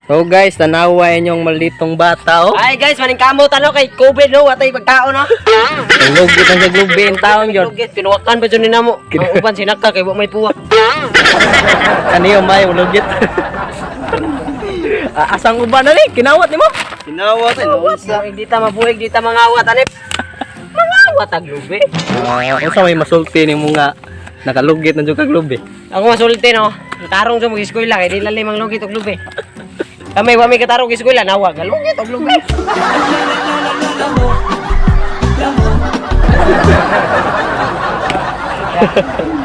So guys, tanawa inyong malitong bata oh. Ay guys, maning kamot ano kay COVID no, watay pagkaon no. Ang lugit ang sa glubi in taon yun. Lugit pinuwakan pa jud ni namo. Ang uban sinaka kay wa may puwak. Kaniyo may lugit. Ah, asang uban na ni? Kinawat nimo? Kinawat ay Sa di ta mabuhig, di ta mangawat ani. Mangawat ag lubi. Ah, unsa may masulti nimo nga nakalugit na jud kag lubi? Ako masulti no. Tarong sa mga eskwela kay di lalim ang lugit og lubi. Kami wa may katarong eskwela nawag lugit og lubi.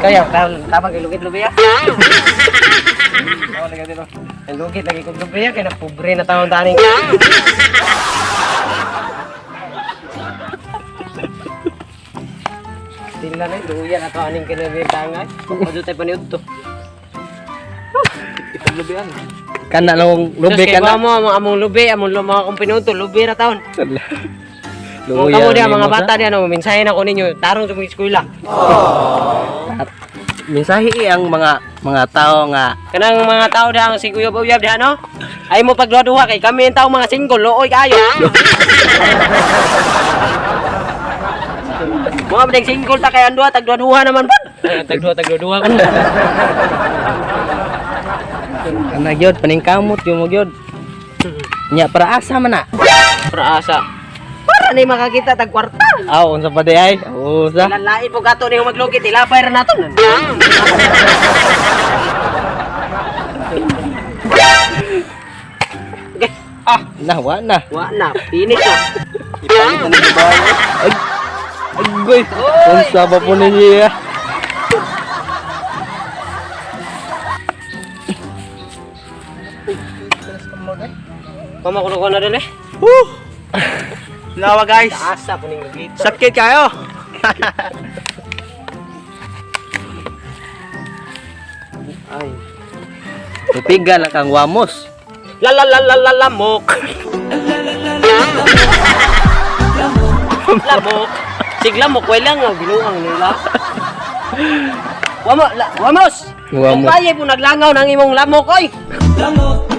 Kaya tabang kay lugit lubi ya. Ang lugit lagi kog lubi ya kay na pobre na taon taning. Sila na luya na to aning kinabintangay. Pagod tayo paniud to. Ipaglubian. Kana lang lubi Sus, kay kana. ba mo among among lubi, among mga kong pinuto, lubi ra taon. Luya Mga kamo diya, nimo mga sa. bata diya, no, mensahe na ko ninyo, tarong sa mga eskwela. At mensahe ang mga mga tao nga Kanang mga tao diya, ang siguyab-uyab diya, no? Ay mo pagduha-duha kay kami ang tao mga single, looy kayo. Mga ba single ta kay ang duha, tagduha-duha naman pa. Tagduha, tagduha-duha. kana gyud paningkamot gyud mo gyud. Nya para asa man na. Para asa. Para ni makakita tag kwarta. Aw, unsa pa di ay? Usa. Lalain po gato ni maglugit, ilapay ra naton. Okay. Ah, Na wa na. wa na, finish na. Ipalit na ng babae. Agoy. Unsa ba po ninyo? Mama kuno ko na dun eh. Woo! Nawa guys. Asa po ning lugit. Sakit kayo. Ay. Tupiga lang kang wamos. La la la la la lamok. Lamok. Siglamok way lang oh, binuang nila. Wamo, la, wamos. Wamos. Kumpaye po naglangaw ng imong lamok oy. Lamok.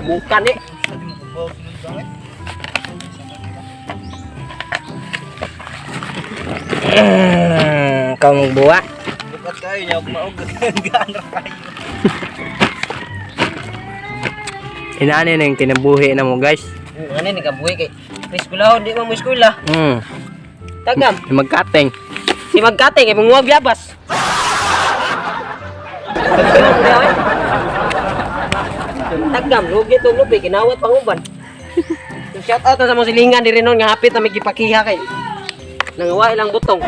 Muka ni. Kang buwa. Bukat kayo niya maog gaan ra kayo. Inani na yung kinabuhi na mo guys. Ano ni kabuhi kay Eskwela di mo mo eskwela. Tagam. Yung magkating. Si magkate kay manguwag labas. Tagam lugi to lubi kinawat panguban. Shout out na sa mga silingan diri noon nga hapit na may gipakiha kay nangawa ilang butong.